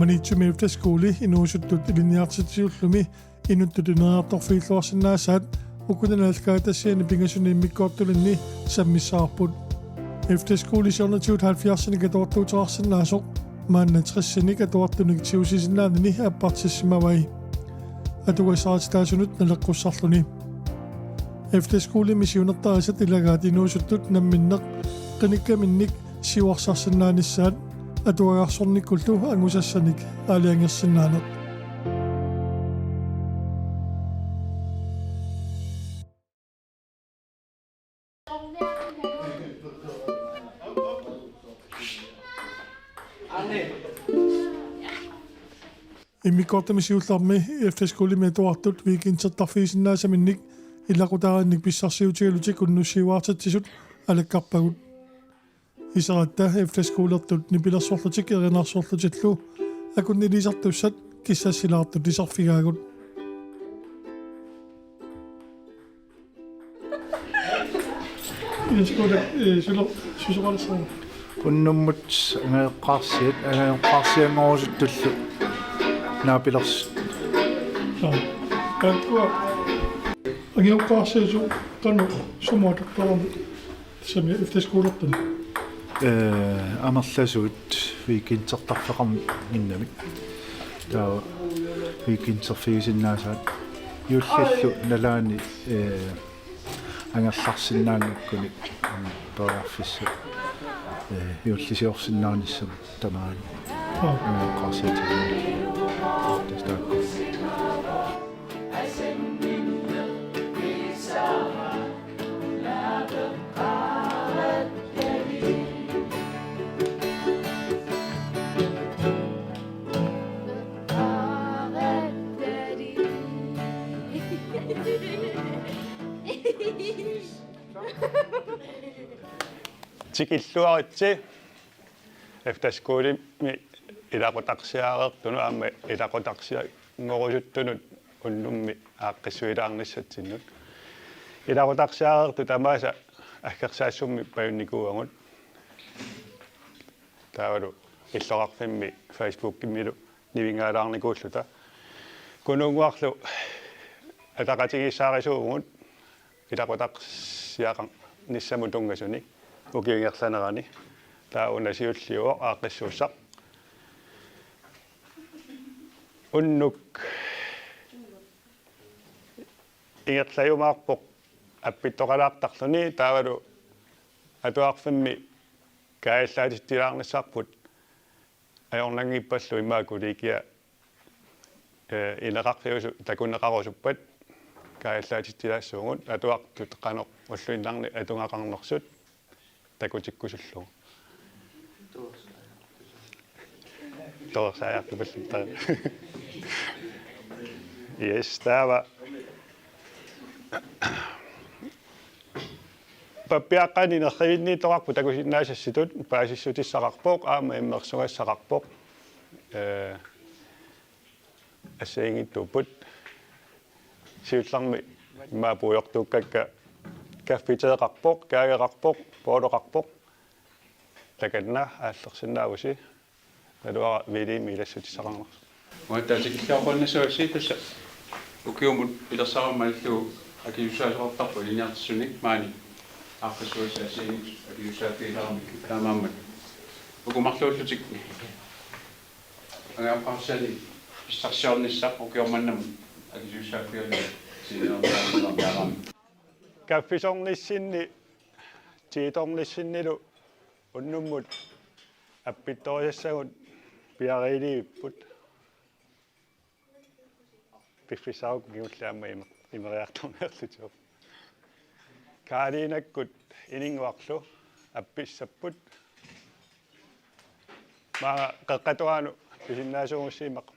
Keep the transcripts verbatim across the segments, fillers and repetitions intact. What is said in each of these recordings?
Maniitsumi efterskoli inuusuttut ilinniartitsisullumi inuttut ineriartorfigilluarsinnaasaat ukuni naalakkersuisuni pingasuni immikkoortulinni sammissavarput. Efterskoli siornatigut halvfjerdsinik atuartuuteqarsinnaasoq maanna tresinik atuartunik tigusisinnaanini appartissimavai. Atugassarititaasunut naleqqussarluni. Efterskolimi siunertarisat ilagaat inuusuttut namminneq qinikkaminnik siuarsarsinnaanissaat atuagarsornikkullu angusassanik aalajangersinnaaneq. Immikkoortumi siullermi efterskolimi atuartut weekendertarfigisinnaasaminik ilaqutariinnik pissarsiutigalutik unnussiuaartitsisut alakkarpagut. Iseratta efterskolertut nipilersorlutik erinarsorlutillu akunnilisartussat kissassilaartut iserfigaagut. Efterskole, eh, sulo-, susoqalersarit? Unnummut angajoqqaarsiat, angajoqqaarsianngorusuttullu naapilersut. Aa. Taakkua angajoqqaarsiasut qanoq sumut atortarami? Tassami efterskolertuni. Eh, amerlasuut weekendertarfeqarnginnamik. Taava weekenderfigisinnaasaat juullillu nalaani, eh, angerlarsinnaanngikkunik, mm, periarfissat, eh, juullisiorsinnaanissamut tamaani. Aa. Angajoqqaarsiatigimmat. Tassa taakku. Tikilluaritsi efterskolimi ilaqutarsiareertunut aamma ilaqutarsianngorusuttunut unnummi aaqqissuilaarnissatsinnut. Ilaqutarsiareertut tamaasa aggersaassummi pajunnikuuagut. Taavalu illoqarfimmi Facebookimilu nivinngaalaarnikuulluta. Kunuunnguarlu ataqatigiissaarisuuvugut ilaqutarsiaqarnissamut tunngasunik ukiup ingerlanerani. Taava una siulliuvoq aaqqissuussaq. Unnuk ingerlajumaarpoq appittoqalaartarluni, taavalu atuarfimmi kaajallaatitsilaarnissarput ajornanngippallu immaqa kollegia, eh, ineqarfiusut takuneqarusuppat kaajallaatitsilaassuugut, atuartut qanoq ulluinnarni atugaqarnersut takutikkusullugu. Torersaajartupalluta. Yes, taava pappiaqqanik nerrivinniittoqarpoq takusinnaasassitut, paasissutissaqarpoq aamma immersugassaqarpoq. Eh, assigiinngitsuupput. Siullermik immaqa puigortuukkakka kaffiteeqarpoq, kaageqarpoq, pooloqarpoq. Takanna aallersinnaavusi. Naluara Wilhelmip ilassutissaqarnersoq. Uattaaq tikilluaqqunnassuusi tassa. Ukiumut pilersaarummaallu akisussaasoqartarpoq ilinniartitsisunik maani aaqqissuussaassiinik akisussaaffigisaramik taamaammat. Uku marluullutik angajoqqaarsianik pissarsiornissaq ukioq mannamut akisussaaffigalugu siniorniarniarniarami. Kaffisornissinni, tiitornissinnilu unnummut appittorisassagut piariilivipput. Piffissarukku kingulliit aamma imer-, imeriartorniarlutigu. Karolinakkut Ininnguarlu appissapput. Maanga Qeqqata Tuaanut pisinnaasuugussiuk immaqa.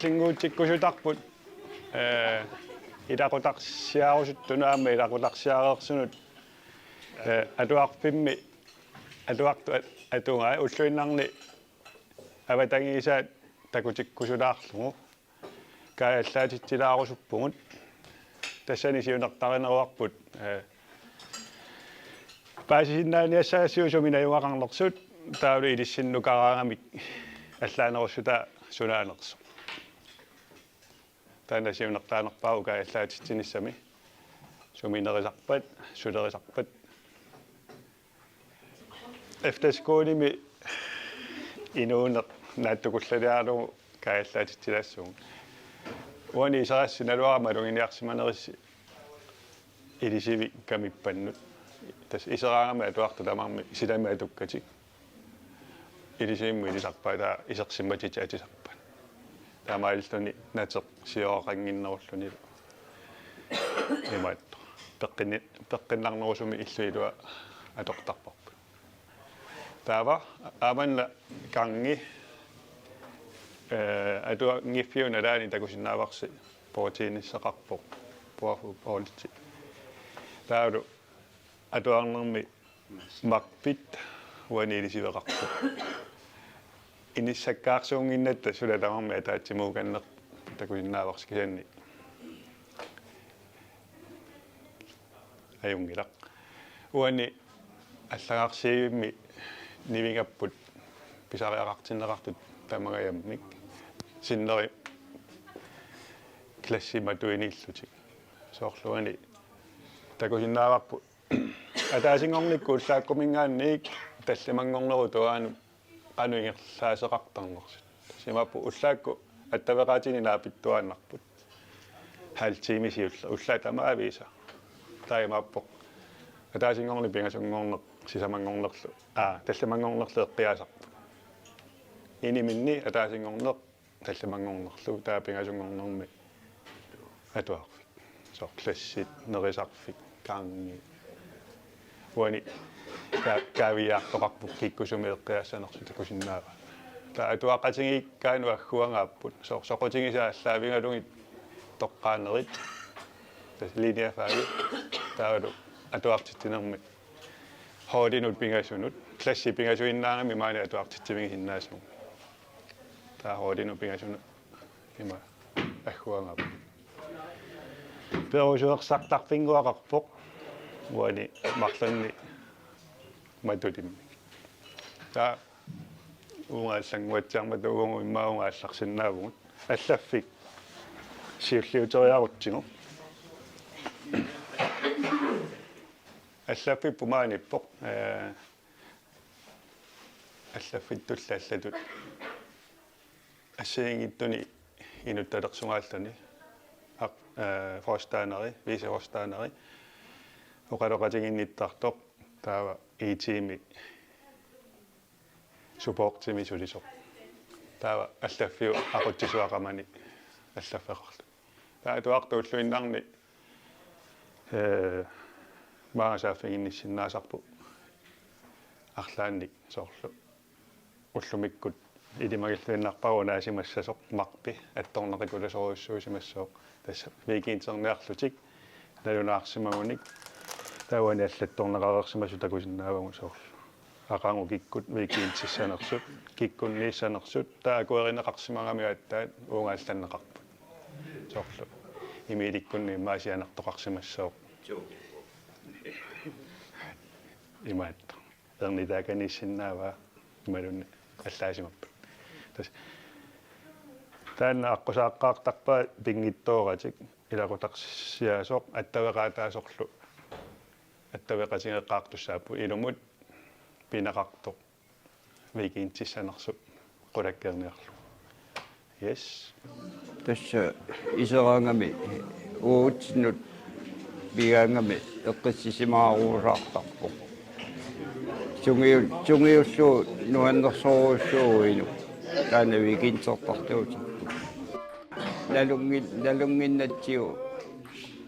Allinnguutsikkusutarput, ee, ilaqutarsiarusuttunut aamma ilaqutarsiareersunut, ee, atuarfimmi atuartut at-, atugaat ulluinnarni avatangiisaat takutikkusulaarlugu kaajallaatitsilaarusupput. Tassani siunertarineruarput, ee, paasisinnaaniassagassiuk sumi najugaqarnersut, taavalu ilissinnukaraangamik allaanerussutaa sunaanersoq. Taanna siunertarinerpaavoq kaajallaatitsinissami, sumi nerisarpat, sulerisarpat. Efterskolemi inuuneq naatsukullaliaralugu kaajallaatitsilaassaagut. Uani iserassi naluara maluginiarsimanerissi ilisivik kamippannut. Tassa iseraangami atuartut tamarmik silami atukkatik. Ilisivimmut ilisarpaat, taava isersimmatitit atisarpaat. Taamaalilluni nateq sioraqannginnerullunilu. Imaattoq. Peqqinni-, peqqinnarnerusumik illup ilua atortarparput. Taava aamanna gangi, ee, atuanngiffiup nalaani takusinnaavarsi bordtennissaqarpoq, bordfodbold. Taavalu atuarnermi mappi uani ilisiveqarpoq. Inissakkaarsuunnginnatta suna tamarmi ataatsimuukanneq takusinnaavarsi, kisianni ajunngilaq. Uani allagarsiivimmi nivingapput pisariaqartinneqartut tamangajammik. Sinneri klassit matuiniillutik. Soorlu uani takusinnaavarput ataasinngornikkut ullaakkuminngaanniit tallimanngornerup tungaanut qanoq ingerlaaseqartarnersut. Tassa imaappoq ullaakkut attaveqaatini naapittuaannarput. Halv time siulleq. Ullaat tamaaviisa. Taava imaappoq ataasinngorneq, pingasunngorneq, sisamanngornerlu. Aa, tallimanngornerlu eqqiaasarput. Iniminni ataasinngorneq, tallimanngornerlu, taava pingasunngornermi atuarfik. Soorlu klassit, nerisarfik, gangi. Uani ka-, kaaviiaartoqarpoq kikkut sumi eqqiaassanersut takusinnaavaat. Taava atuaqatigiikkaannut agguagaapput. Soorlu soqutigisat aallaavigalugit toqqaanerit. Tassa linjefagit. Taavalu atuartitsinermi holdinut pingasunut, klassit pingasuinnaagami maani atuartitsivigisinnaasugut. Taava holdinut pingasunut ima agguagaapput. Perusuersartarfinnguaqarpoq uani marlunni matutimmik. Taava uunga allannguatsiarmata uagut immaqa uunga allarsinnaavugut. Allaffik siulliuteriarutsigu. Allaffipput maaniippoq, ee, allaffittulli allatut assigiinngitsuni inuttalersugaallarni aq-, ee, forstaneri, viceforstaneri, oqaloqatiginnittartoq, taava IT-mi supportimi sulisoq. Taava allaffiup aqutsisuaqamani allaffeqarluni. Taava atuartut ulluinnarni, ee, maanga saaffiginnissinnaasarput arlaannik soorlu. Ullumikkut ilimagilluinnarpara unaasimassasoq mappi attorneqikulasorujussuusimassasoq. Tassa weekenderniarlutik nalunaarsimagunik taavani allattorneqareersimasut takusinnaavagut soorlu. Aqagu kikkut weekendissanersut, kikkunniissanersut, taava akuerineqarsimagamiuk aatsaat uunga allanneqarput. Soorlu Emilikkunni immaqa sianertoqarsimassasoq. Imaattoq. Ernittaakaniissinnaavaa imaluunniit allaasimapput. Tassa taanna aqqusaaqqaartarpaa pinngitsooratik ilaqutarsiaasoq attaveqaataasorlu attaveqatigeeqqaartussaapput ilumut pineqartoq weekendissanersoq qulakkeerniarlugu. Yes. Tassa iseraangami uatsinnut pigaangami eqqissisimaarusartarpoq. Sungiu-, sungiullugu nuannersorujussuuvoq inuk. Taanna weekendertartuuterput. Nalunngin-, nalunnginnatsigu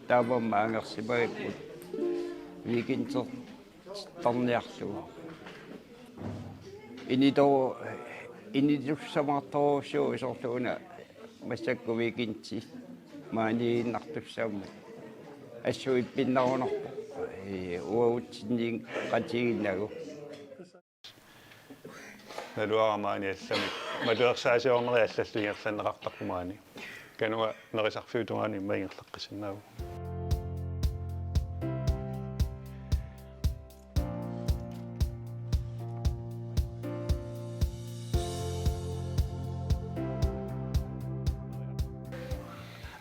taamaammat angersimagipput weekender- tarniarlugu. Inito-, initussamaartorujussuuvoq soorlu una Massakkut weekendi maaniiginnartussaammat assut ippinnarunarpoq. Ee, uagutsinniiqqatigiinnagu. Naluara maani allamik. Matuersaasiorneri allallu ingerlanneqartarput maani. Kanua nerisarfiup tungaanut immaqa ingerlaqqissinnaavoq.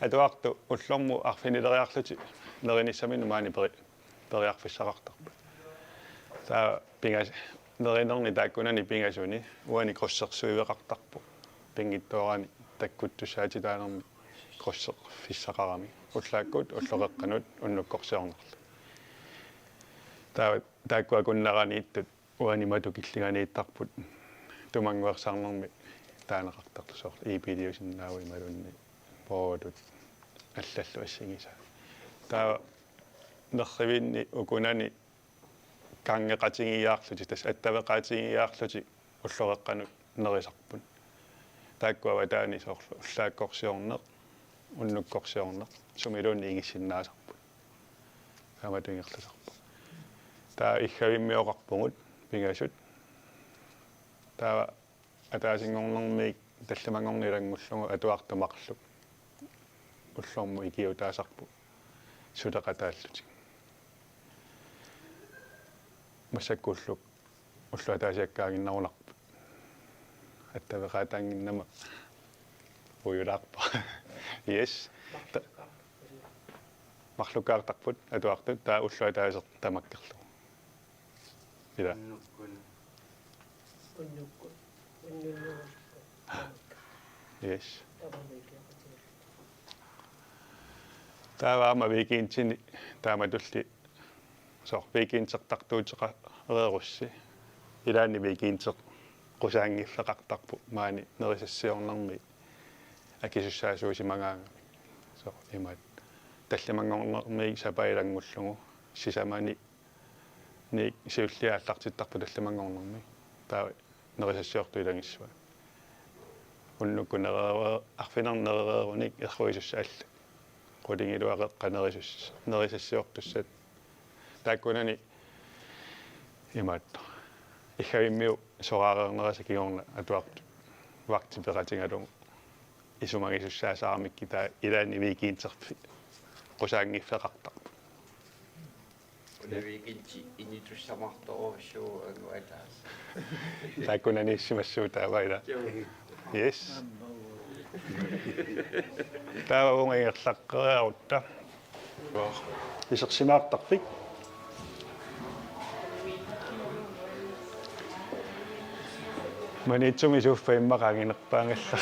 Atuartut ullormut arfinileriarlutik nerinissaminut maani peri-, periarfissaqartarput. Taava pingas-, nerinerni taakkunani pingasuni uani krydsersuiveqartarpoq. Pinngitsoorani takkuttussaatitaanermi krydserfissaqarami. Ullaakkut, ulloqeqqanut, unnukkorsiornerlu. Taava taakkua akunneraaniittut uani matu killinganiittarput tumannguersarnermi taaneqartartut soorlu iipiiliusinnaavoq imaluunniit poorutut allallu assigisaat. Taava nerrivinni ukunani kangeqatigiiaarlutik, tassa attaveqaatigiiaarlutik ulloqeqqanut nerisarput. Taakku avataani soorlu ullaakkorsiorneq, unnukkorsiorneq, sumiluunniit ingissinnaasarput. Taamatut ingerlasarput. Taava Iggavimmi oqarpugut pingasut. Taava ataasinngornermiit tallimanngorneq ilanngullugu atuartut marluk ullormut ikiuutaasarput suleqataallutik. Massakkullu ullut ataasiakkaaginnarunarput. Attaveqaataannginnama puigulaarpara. Yes. Ta-, marlukkaartarput atuartut taava ullut ataaseq tamakkerlugu. Ila. Unnukkut. Unnukkut. Unnunnuusukkut. Yes. Taava aamma weekendini taamatulli soorlu weekendertartuuteqareerussi. Ilaanni weekender qusaanngiffeqartarpoq maani nerisassiornermi akisussaasuusimagaangamik. Soorlu imaattoq tallimanngornermi sapaat ilanngullugu sisamani ni siulliit aallartittarput tallimanngornermi. Taava nerisassiortut ilagissuat. Unnukkut nerereer-, arfineq-nerereerunik erruisussat allat. Qulingiluat qeqqat nerisus-, nerisassiortussat. Taakkunani imaattoq. Iggavimmiut soraareernerisa kingorna atuartut vagtit peqatigalugu isumagisussaasaramikkit taava ilaanni weekenderfik qusaanngiffeqartarpoq. Una weekendi initussamaartorujussuuvoq anguataas. Taakkunaniissimassuuvoq taava ila. Joo. Yes. Taava uunga ingerlaqqeriarutta. Isersimaartarfik. Maniitsumi suuffa immaqa anginerpaagallartoq.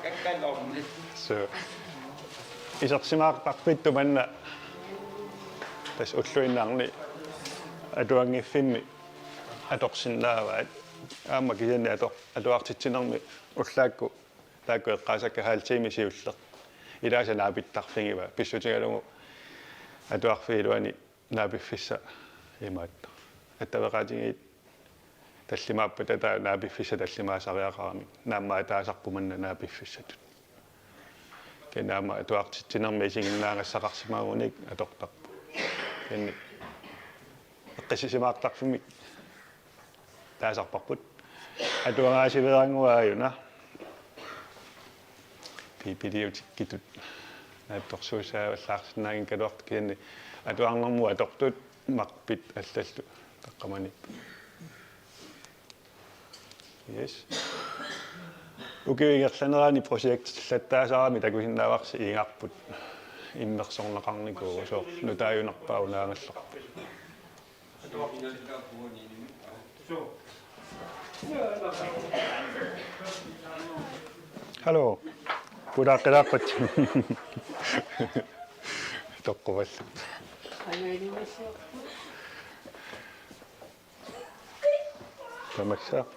Kakkalormi. So. Isersimaartarfittut manna tassa ulluinnarni atuanngiffimmi atorsinnaavaat. Aamma kisianni ator-, atuartitsinermi ullaakkut taakku eqqaasakka halv time siulleq. Ilaasa naapittarfigivaat. Pissutigalugu atuarfiup iluani naapiffissaq imaattoq. Attaveqaatigiit tallimaappata taava naapiffissaq tallimaasariaqaramik. Naammaataasarput manna naapiffissatut. Kisianni aamma atuartitsinermi isiginnaagassaqarsimagunik atortarpoq. Kisianni eqqissisimaartarfimmik taasarparput. Atuagaasiveerannguaajuna. Pipiliutikkitut. Naatsorsuusaavallaarsinnaanngikkaluartoq kisianni atuarnermut atortut marpit allallu taqqamaniipput. Yes. Ukiup ingerlanerani projektillattaasarami takusinnaavarsi igarput immersorneqarnikuuvoq soorlu nutaajunarpaat unaagallarput. Hallo. Pulaaqqilaaqpat. Toqquvallu. Tamassaaq.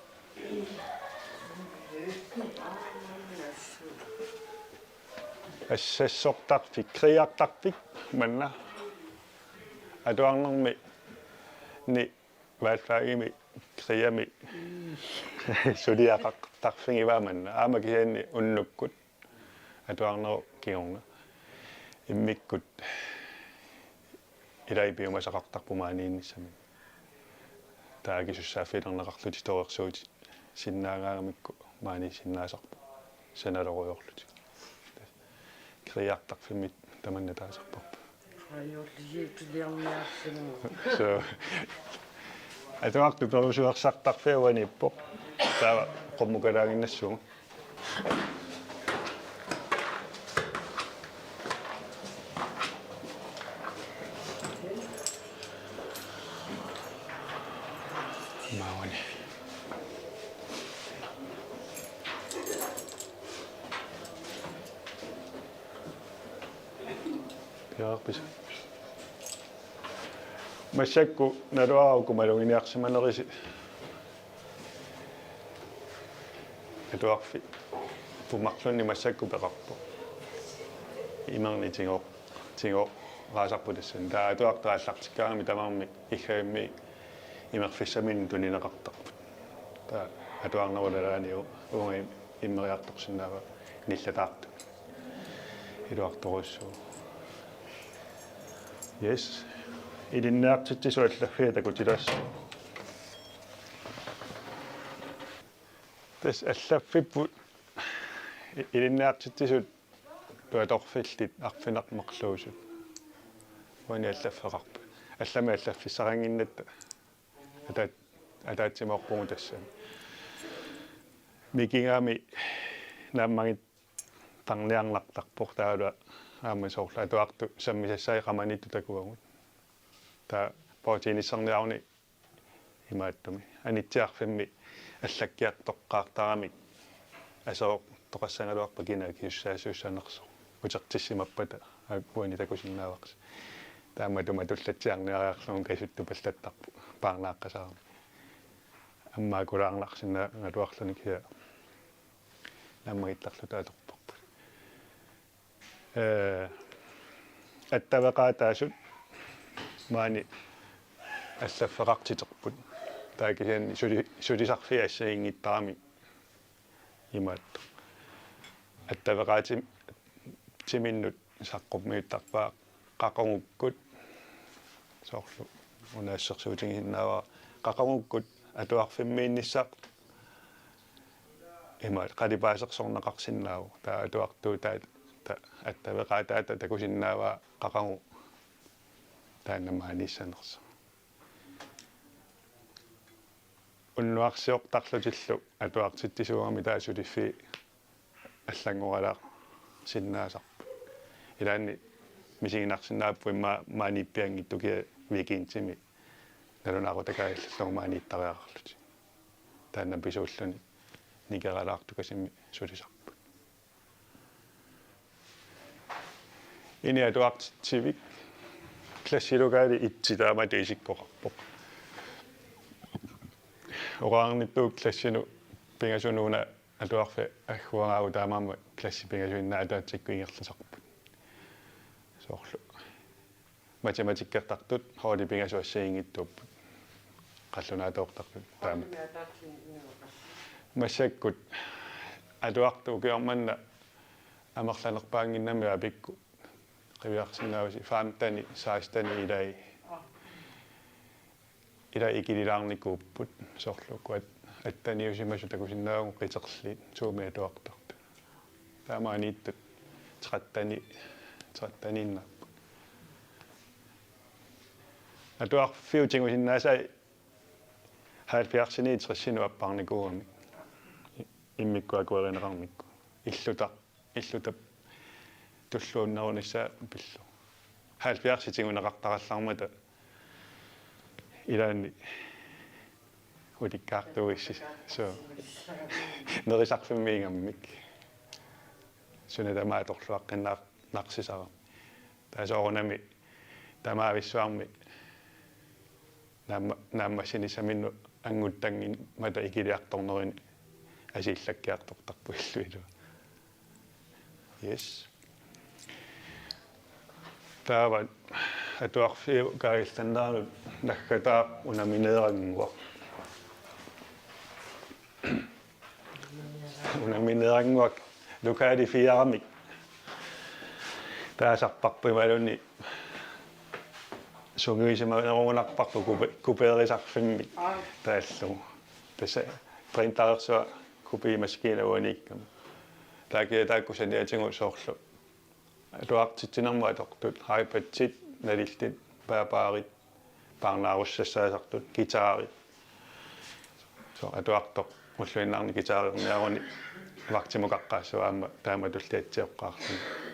Assassortarfik, kriiartarfik manna. Atuarnermi ni valgfagimi kriiami Suliaqartarfigivaa manna. Aamma kisianni unnukkut atuarnerup kingorna. Immikkut ilai piumasaqartarput maaniinnissaminnik. Taava akisussaaffigineqarlutik torersui- sinnaagaaramikku maaniissinnaasarput sanalorujoorlutik. Kriiartarfimmit tamanna taasarparput. Ajuullisiutsiliarniarsinnut. So. Atuartut perusuersartarfiat uaniippoq. Taava qummukalaaginnassuugut. Maavani. Piaarpisi. Massakkut naluara uku maluginiarsimanerisi atuarfik pumarlunni massakkut peqarpoq. Imerni tigo-, tigoraasarpoq tassani. Taava atuartut aallartikkaangamik tamarmik iggavimmi imerfissaminnik tunineqartarput. Taava atuarnerup nalaani u-, uunga im-, immeriartorsinnaavaa nillataartumik. Iluartorujussuuvoq. Yes. Ilinniartitsisut allaffia takutilaassavat. Tassa allaffipput i-, ilinniartitsisut tuatorfillit arfineq-marluusut. Uani allaffeqarput. Allamik allaffissaqannginnatta ata-, ataatsimoorpugut tassani. Mikigami naammagittarniarnartarpoq taavalu aamma soorlu atuartut sammisassai qamaniittut takuagut. Taava poortiinissarniaruni imaattumik. Anitsiarfimmi allakkiartoqqaartaramik aserortoqassagaluarpat kina akisussaasuussanersoq. Utertissimappata aa uani takusinnaavarsi. Taamatut matullatsiarniariarlugu kasuttupallattarpoq paarnaaqqasaarami. Ammaakulaarnarsinnaagaluarluni kisianni naammagittarluta atorparput. Ee, attaveqaataasut maani allaffeqartiterput. Taava kisianni suli-, sulisarfiit assigiinngittarami imaattoq. Attaveqaatim-, timinnut saqqummiuttarpaa qaqugukkut soorlu una assersuutigisinnaavara qaqugukkut atuarfimmiinnissaq ima qalipaasersorneqarsinnaavoq. Taava atuartuutaat ta-, attaveqaataata takusinnaavaa qaqugu taanna maaniissanersoq. Unnuarsiortarlutillu atuartitsisuugami taava suliffiit allanngoralaarsinnaasarput. Ilaanni misiginarsinnaapput immaqa maaniippianngitsukkut weekendimi nalunaaqutaq kaajallallugu maaniittariaqarlutik. Taanna pisuulluni nikeralaartukasimmik sulisarput. Ini atuartitsivik klassilokale et taamatut isikkoqarpoq. Oqarnittut klassinut pingasunut una atuarfik agguaraagut taamaammat klassit pingasuinnaat ataatsikkut ingerlasarput. Soorlu matematikkertartut holdit pingasut assigiinngitsuupput. Qallunaatoortartut taamak. Massakkut atuartut ukioq manna amerlanerpaannginnami apikkut qiviarsinnaavarsi femten, seksten ilai. Ilai ikililaarnikuupput soorlu uku atteniusimasut takusinnaavugut qiterli Zoomimi atuartartut. Taamaaniittut tretten, tretteniinnaapput. Atuarfiup tigusinnaasai halvfjerdsinit tressinut apparnikuugamik. Immikkut akuerineqarnikku. Illuta, illuta tulluunnerunissaa pillugu. Halvfjerdsit tiguneqartarallarmata ilaanni ulikkaartuuissi. So. Nerisarfimmiigammik. Suna tamaat atorluaqqinnaar-, narsisarami. Taava soorunami tamaavissuarmi naamma-, naammassinissaminnut anngutanngimmata ikiliartornerini asiillakkiartortarput illup ilua. Yes. Taava atuarfiup kaajallanneranut naggataaq unamineerannguaq. Unammineerannguaq lokali fire-mik taasarparput imaluunniit sungiusimanerugunarparput kupe-, kupeerisarfimmik taallugu. Tassa printerersuaq kopimaskiina uaniikkama. Taakku taakku saniatigut soorlu atuartitsinermut atortut, iPadit, nalillit, bærbærit, parnaarussassaasartut, guitarit. Soorlu atuartoq ulluinnarni guitarerniaruni vagtimukaqqaassuaq aamma taamatulli atsioqqaarluni.